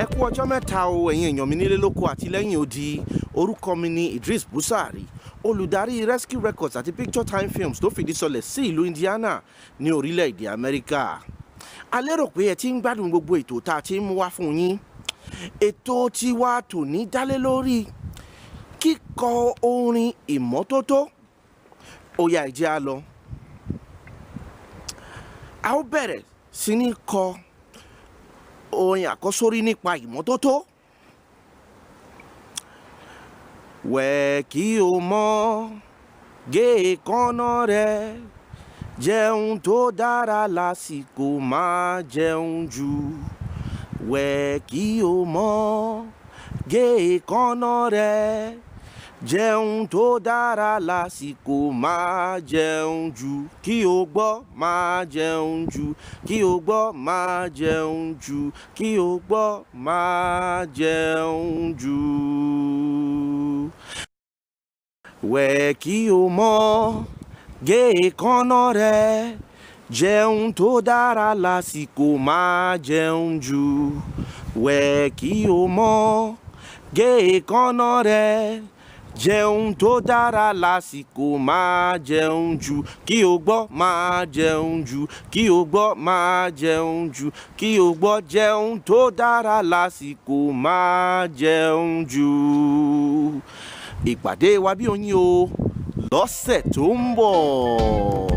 Ẹ kú ọjọ́ mẹ́ta o, ẹ̀yin èèyàn mi nílé lóko àti lẹ́yìn odi. Orúkọ mi ni Idris Busari, olùdarí Rescue Records àti Picture Time Films tó fìdí sọlẹ̀ sí ìlú Indiana ní orílẹ̀-èdè Amẹ́ríkà. A lérò pé ẹ ti ń gbádùn gbogbo ètò tá a ti ń mú wá fún yín. Ètò tiwa tòní dálé lórí kíkọ orin ìmọ́tótó. Ó yá, ẹ jẹ́ á lọ. A ó bẹ̀rẹ̀ sí ní kọ orin àkọ́sórí nípa ìmọ́tótó. Wẹ̀ kí o mọ́, gé èékánná rẹ, jẹun tó dára lásìkò, má jẹun jù. Wẹ̀ kí o mọ́, gé èékánná rẹ, jẹun tó dára lásìkò, má jẹun jù. Kí o gbọ́, má jẹun jù. Kí o gbọ́, má jẹun jù. Kí o gbọ́, má jẹun jù. Wẹ̀ kí o mọ́, gé èékánná rẹ, jẹun tó dára lásìkò, má jẹun jù. Wẹ̀ kí o mọ́, gé èékánná rẹ, jẹun tó dára lásìkò, má jẹun jù. Kí o gbọ́, má jẹun jù. Kí o gbọ́, má jẹun jù. Kí o gbọ́, jẹun tó dára lásìkò, má jẹun jù. Ìpàdé wa bí oyin o lọ́sẹ̀ tó ń bọ̀.